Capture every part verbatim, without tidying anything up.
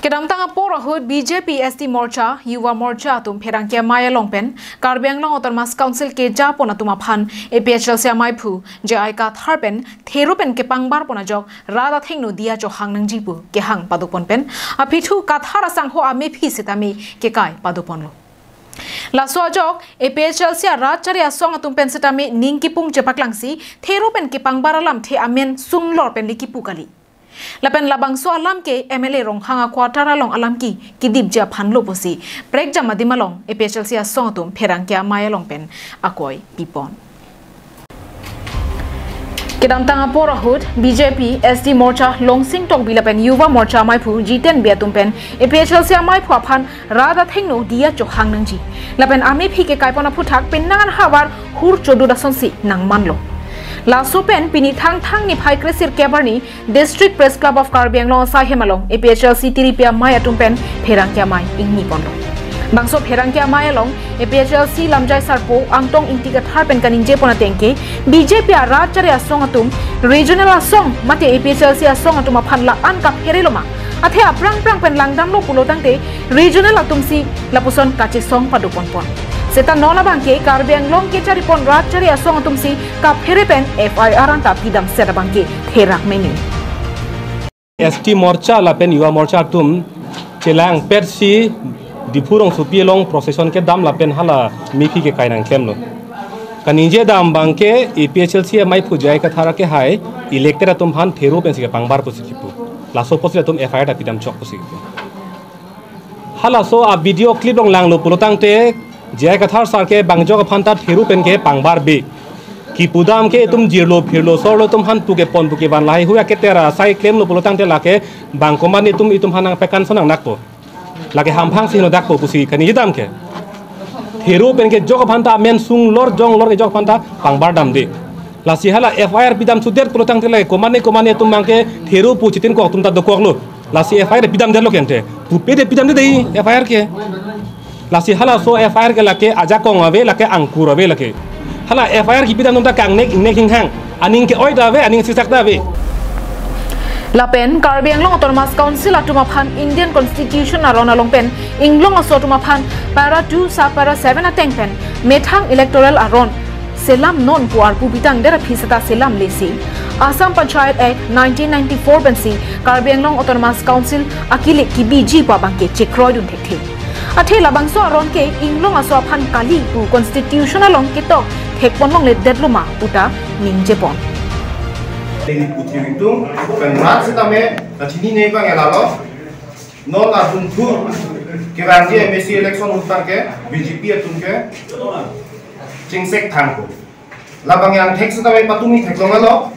Kedamtang apor ahut B J P, S T Morcha, Yuva Morcha atum pherangke amei along pen Karbi Anglong Autonomous Council kejapon atum aphan A P H L C amaiphu J I Kathar pen thero pen kepangbar pon ajok rat athengno diya chohang nangji pu kehang padopon pen aphi thu Kathar asangho amephi setame kekai padoponlo. Laso ajok A P H L C arat chari asong atum pen setame ning kipung chepaklangsi thero pen kepangbar alamthe amen sunglor pen le kipu kali. Lapen labangso alam ke M L A Ronghang a-quarter along alam ki kidipji aphanlo pusi prekjam adim along A P H L C asong atum pherangke amei along pen akoi pipon. Kedamtang apor ahut B J P, S T Morcha, Longsing Tokbi lapen Yuva Morcha amaiphu Jiten Bey atum pen A P H L C amaiphu aphan rat athengno diya chohang nangji lapen amephi kekaipon aphuthak penang an havar hur chodut asonsi nangmanlo. Laso pen pini Thangthang niphai kresirkep arni District Press Club of Karbi Anglong asaihem along A P H L C tiripi amei atum pen pherangke amei ingniponlo. Bangso pherangke amei along A P H L C lamjai sarpo Angtong Ingti Kathar pen kaningjepon ateng ke B J P arat chari asong atum regional asong mate A P H L C asong atum aphan la-an kaphere loma, athe aphrang phrang pen langdamlo pulo tangte regional atumsi lapuson kachesong padoponpon. Seta non abangke Karbi Anglong kecharipon rat chari asong atumsi kaphere pen F I R anta pidamset abangke therak meme. S T Morcha lapen Yuva Morcha atum chelangpetsi Diphu rongsopi along procession kedam lapen hala mephi kekai nangklemlo. Kaningjedam abangke A P H L C amaiphu J I Kathar ke hai elected atum aphan thero pensi kepangbar pusi kipu. Laso apotsi latum F I R ta pidam chok pusi kipu. Halaso a-video clip along langlo pulo tangte J I Kathar sir ke bang ajok aphan ta thero pen kepangbar be. Kipudam ke itum jirlo phirlo sorlo itum aphan pu kepon pu kevan lahai hui aketera sai klemlo pulo tangte lake bang komat itum itum aphan nangpekan sonang nakpo. Lake hamphang si no dakpo pusi kaningjedam ke. Thero pen ke ajok aphan ta amen sunglor jonglor ke ajok aphan ta pangbar damde. Lasi hala F I R pidam sudet pulo tangte lake komat komat atum abangke thero pu chitinkok atum ta dokoklo. Lasi F I R pidamdetlo kente. Pupe de pidamde dei F I R ke. Lasi halaso F I R ke lake ajakong ave, lake angkur ave lake. Hala F I R kipidam atum ta kangnek ingnek hinghang. Aning ke-oi ta ave, aning siksak ta ave. Lapen Karbi Anglong Autonomous Council atum aphan Indian Constitution aron along pen Inglong aso atum aphan para two sub para seven ateng pen methang electoral aron selam non pu arpu pitangdet aphi seta selamle si Assam Panchayat Act nineteen ninety-four pensi Karbi Anglong Autonomous Council akilik kibiji pu abangke chekroidun thekthe. Athe labangso aron ke Inglong aso aphan kali pu constitution along ketok thekpon longledetlo ma puta ningjepon. Delhi puthi ringtung, pen rat setame kachinine abang elalo. Non atum thu kevangji M A C election utang ke B J P atum ke chingsek thangpo. Labang angthek setame patumi theklonglo.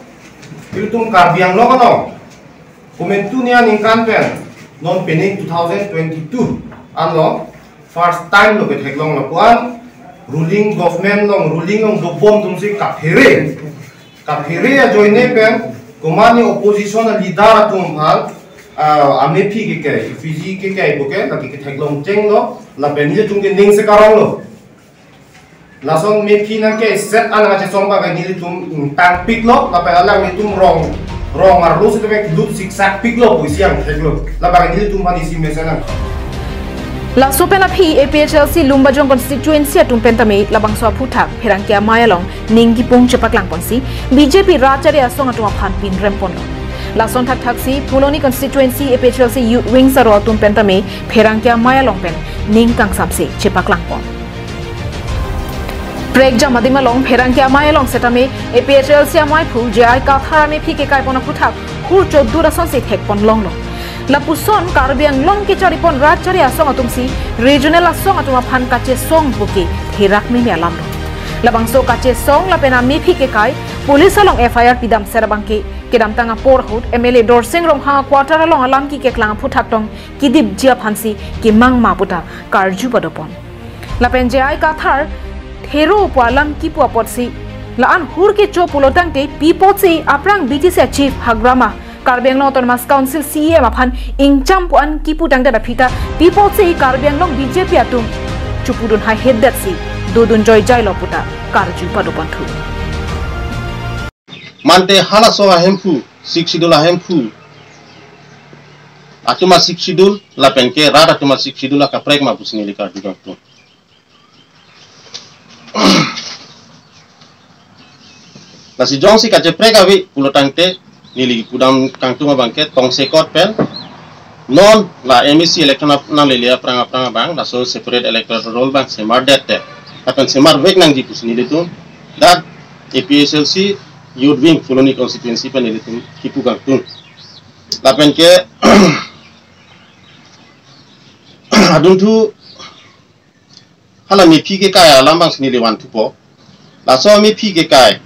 Ilitum Karbi Anglong along komantu nia ningkan pen non pening two thousand twenty-two anlo first time lo ketheklonglo pu-an ruling government along ruling along dobom atumsi kaphere. Kaphere ajoine pen komatne opposition a-leader atum aphan, ah, amephi kekai, effigy kekai puke, lake ketheklong chenglo, lapen nelitum ke ning se karonglo. Lason mephi nangkeset an kachesong abangke nelitum ingtangpiklo, lapen alanglitum rong, rong arlo setame lut siksakpiklo, pusi angtheklo. Labang nelitum aphan isi mesen nang. Laso pen aphi A P H L C Lumbajong constituency atum pen tame labangso aphuthak pherangke amei along ning kipung chepaklangponsi B J P rat chari asong atum aphan pinremponlo. Lason thakthaksi Phuloni constituency A P H L C Youth Wings aro atum pen tame pherangke amei along pen ning kangsamse chepaklangpon. Prekjam adim along pherangke amei along setame A P H L C amaiphu J I Kathar amephi kekaipon aphuthak hur chodut asonsi thekpon longlo. Lapuson Karbi Anglong kecharipon rat chari asong atumsi regional asong atum aphan kachesong puke therak meme alamlo. Labangso kachesong lapen amephi kekai police along F I R pidamset abangke kedamtang apor ahut M L A Dorsing Ronghang a-quarter along alam ki keklang aphuthak tong kidipji aphansi kemang ma puta karju padopon. Lapen J I Kathar thero pu alam kipu apotsi la-an hur kecho pulo tangte pi apotsi aphrang B T C a-chief hagrama Karbi Anglong Autonomous Council C E M aphan ingcham pu-an kipu tangdet aphi ta pi apotsi Karbi Anglong B J P atum chupudun haihedetsi dodun joijailo puta karju padoponthu. Mante halaso ahemphu, Sixth Schedule ahemphu atum a-Sixth Schedule lapen ke rat atum a-Sixth Schedule akaprek ma pusi neli karju kangtung. Lasi jongsi kacheprek ave pulo tangte neli pudam kangtung abang ke tongsekot pen non la M A C election ap nanglele aphrang aphrang abang laso separate electoral roll abang semardet te, lapen semarvek nangji pusi nelitum dak A P H L C Youth Wing Phuloni constituency pen nelitum kipu kangtung. Lapen ke adunthu hala mephi kekai alam abang si neli van thupo. Laso mephi kekai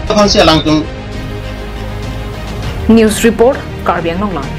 aphansi alangtum. News report, Karbi Anglong Live.